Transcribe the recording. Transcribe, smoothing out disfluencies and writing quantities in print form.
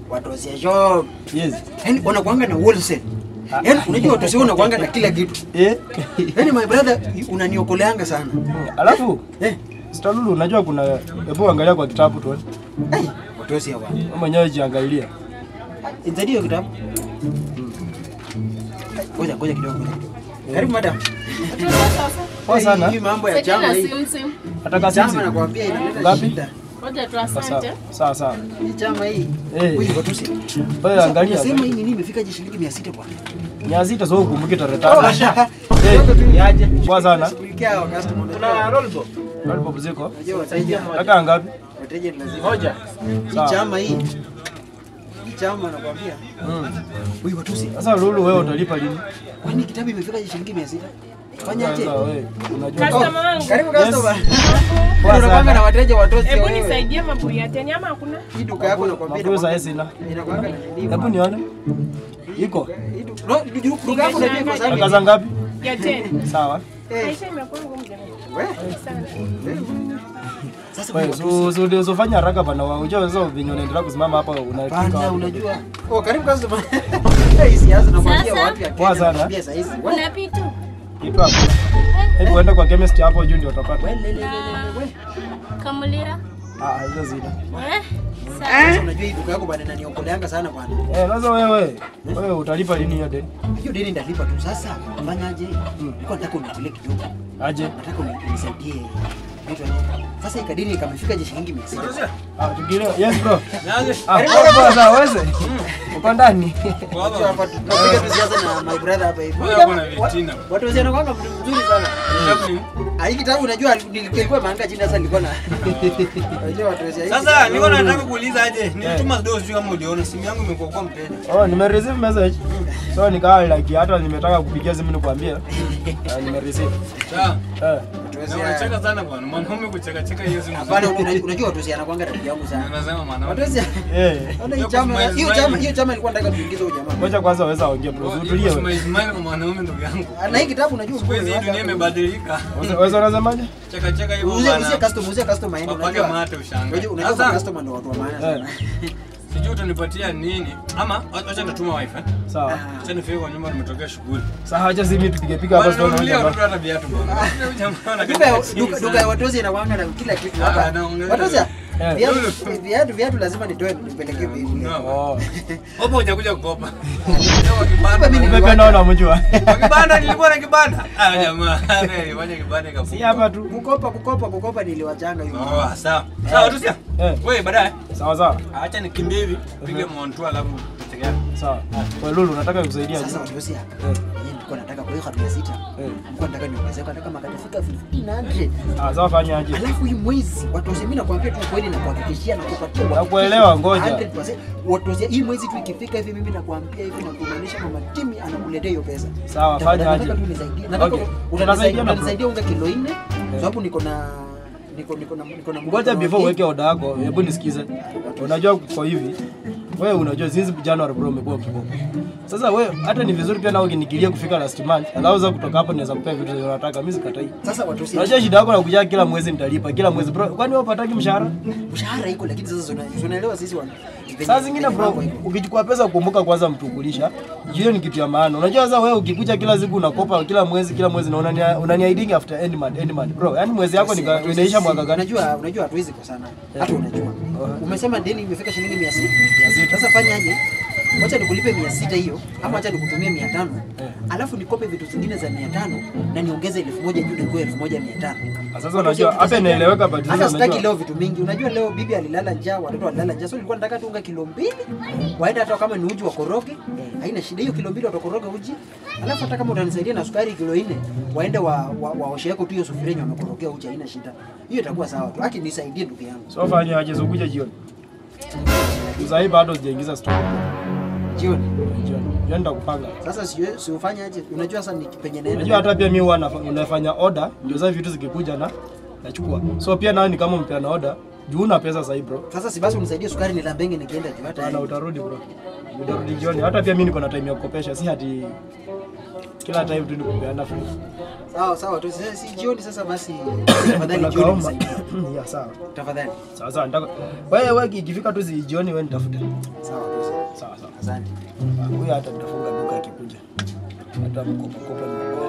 Watu wa shop. Yes. Yaani wanakuanga na wholesale. Yaani unajua watu sio wanakuanga na kila kitu. Eh. Yaani my brother unaniokoleanga sana. Alafu eh, Stalulu unajua kuna, hebu angalia kwa kitabu tu. Eh, watu sio bwana. Wewe mwenyewe jiangalia. Inzadio hiyo kitabu. Ngoja ngoja kidogo. Karibu madam. Poa sana. Hii mambo ya chama hii. Nataka Chama sisi. nakwambia inaleta Ngapi? shida. Ngoja tu, asante. Sawa sawa. Hii chama hii. Eh. Huyu watu sio. Wewe angalia. Sema hii nini imefika je shilingi 600 bwana. 600 sio ukumbuke tarehe 5. Eh, Niaje? Poa sana. Shughulikia hao customer. Kuna roll bob. Roll bob ziko. Unajua wateja. Nataka ngapi? Wateja ni lazima. Moja. Hii Sawa. chama hii. Hii chama nakwambia. Huyu watu sio. Sasa Lulu wewe utalipa lini? Kwani kitabu imefika je shilingi 600? Fanyaje? Sasa wewe unajua. Customer wangu. Karibu Yes. customer. Poa Unakuanga sana. na wateja watosi. Hebu wewe. nisaidie mabuyu ya teni ama hakuna? Hii duka yako nakwambia. Mabuyu saa sina. Inakuanga na nini? Hebu nione. Iko. Hii no, duka yako unajua iko safi. Nataka ngapi? Ya teni. Sawa. Eh, Maisha imekuwa ngumu jamani. we. Sana. Sasa Wewe huyu so so so fanya haraka bana. Unajua sasa venye unaendelea kusimama hapa unafika. Bana wapi? unajua. Oh, karibu customer. Hii siasa nakwambia Sasa? watu ya Poa Kenya sana. nakwambia saa hizi. We, Kuna pitu. Kitu hapo. Hebu uende kwa chemist hapo juu ndio utapata. we, le, le, le, le, we. Kamulira. Ah, hizo zina. Eh? Sawa. Sasa unajua hii duka yako bana inaniokoleanga sana bwana. Eh, sasa wewe utalipa lini hiyo deni? Hiyo deni ndalipa tu sasa. Fanyaje? Nilikuwa nataka unitolee kidogo. Aje. Nataka unisaidie. Vitu aje. Sasa ikadini ikamefika je shilingi 600. Ah, tukile. Yes bro. Niaje? Ah, poa poa sawa wewe. Uko ndani. Unajua hapa tunapiga tu siasa na my brother hapa hivi. Wewe kuna vitina. Watu wazee wanakuanga mtu mzuri sana. Kitabu ni- Ah, hii kitabu unajua nilikuwa maanga chini sasa nilikuwa na. Unajua watu wazee. Sasa nilikuwa nataka kuuliza aje. Nilituma do sijui kama uliona simu yangu imekuwa kwa mteja. Oh, nime receive message. So nikawa like hata nimetaka kupigia simu nikuambie. Ah, nime receive. Sawa. Eh. Watu Na wazee. unacheka sana bwana. Mwanaume kucheka cheka hiyo simu. Hapana, unajua watu wazee anakuanga rafiki yangu sana. Unasema Watu mwanaume. wazee. Eh. Ona hii chama, hiyo chama, hiyo chama ilikuwa nataka tuingize huyo jamaa. Ngoja kwanza waweza ongea bro. Utulie wewe. Smile smile kwa mwanaume ndugu yangu. Na hii kitabu unajua Siku hizi dunia imebadilika. Wewe unasemaje? Cheka cheka hivyo Uzie uzie bwana. customer, uzie customer aende Wapake unajua. mate ushangae. Unajua unajua Sasa customer ndio watu wa maana sana. sijui utanipatia nini ama acha nitatuma wife eh. Sawa. Acha nifike kwa nyumba nimetokea shughuli. Sasa acha sisi tupige piga hapa Bwana sio nunulia na watoto hata viatu bwana. Huyu jamaa Duka anakaa chini duka sana. duka ya watozi inakuanga na kila kitu Ah, hapa. naongelea. Watozi Eh. viatu viatu viatu lazima nitoe nipelekee bibi. No. Oh. Hapo hujakuja kukopa. Kwa kibanda. Mimi Wewe pia naona unamjua. Kwa kibanda nilikuwa na kibanda. Ah jamaa, nilifanya kibanda ikafunga. Si hapa tu. Kukopa kukopa kukopa niliwachanga hiyo. Oh, sawa. Sawa tusia. Eh. Wewe baadaye. Sawa sawa. Acha nikimbie hivi, pige montua alafu tuchekea. Sawa. Kwa Lulu nataka kusaidia. Sasa watozi hapa. Eh. Yeye nilikuwa nataka kuweka 600. Eh. Nilikuwa nataka niongezeke hata kama katafika 1500. Ah, sawa fanya aje. Alafu hii mwezi watozi mimi nakwambia tu kweli na kuhakikishia na kupatia uhakikisho. Nakuelewa, ngoja. 100% watozi hii mwezi tu ikifika hivi mimi nakwambia hivi na kumaanisha mama Timi anakuletea hiyo pesa. Sawa, fanya Nataka aje. tu unisaidie. Nataka Okay. utanisaidia Utasaidia na bro. utanisaidia unga kilo 4 sababu niko na niko niko na niko na Ngoja before uweke order yako, hebu nisikize. Unajua kwa hivi, wewe unajua since January bro umekuwa ukikopa. Sasa wewe hata ni vizuri pia na ukinigilia kufika last month, alafu za kutoka hapo naweza kupea vitu unataka, mimi sikatai. Sasa watu si Unajua shida yako nakuja kila mwezi nitalipa, kila mwezi bro. Kwani wewe upataki mshahara? Mshahara iko lakini sasa unaelewa sisi wana Saa zingine venye bro, mambo iko. ukichukua pesa kumbuka kwanza mtu kulisha. Hiyo ni kitu ya maana. Unajua sasa wewe ukikuja kila siku unakopa kila mwezi na unaniahiding after end month, end month. Bro, yani mwezi yako ni inaisha mwaka gani? Unajua unajua hatuwezi kosana. Hata unajua. Umesema deni imefika shilingi 600. 600. Sasa fanya aje? Wacha nikulipe 600 hiyo ama wacha nikutumie 500. Alafu nikope vitu zingine za 500 na niongeze 1000 juu ndio 1500. Sasa unajua hapa inaeleweka but sasa Hata sitaki unajua leo vitu mingi. Unajua leo bibi alilala njaa, watoto walilala njaa. So nilikuwa nataka tu unga kilo 2. Waenda hata kama ni uji wakoroge, haina shida hiyo kilo 2 watakoroga uji. Alafu hata kama utanisaidia na sukari kilo 4, waende wa waoshe yako tu hiyo sufuria yenye wamekorogea uji, haina shida. Hiyo itakuwa sawa tu. Aki nisaidie ndugu yangu. So fanya aje ukuja jioni. Sasa hii bado sijaingiza stock. Jioni. Jioni. Jioni nitakupanga. Sasa sio si ufanye aje? Unajua sasa ni penye naenda. Unajua hata pia mimi huwa unafanya order ndio sasa vitu zikikuja na nachukua. So pia nawe ni kama mpeana order, juu una pesa sasa bro. Sasa si basi unisaidie sukari nilambenge nikienda juu hata. Bana utarudi bro. Utarudi jioni. Hata pia mimi niko na time ya kukopesha, si hati kila time tu nikupeana free. Sawa sawa tu. Sasa si jioni sasa basi tafadhali jioni nisaidie. Ya sawa. Tafadhali. Sawa sawa nitaka. Wewe ikifika tu si jioni wewe nitafute. Sawa tu. Sawa sawa. Asante. Huyo hata nitafunga duka akikuja. Hata mkopo kopo ni mbaya.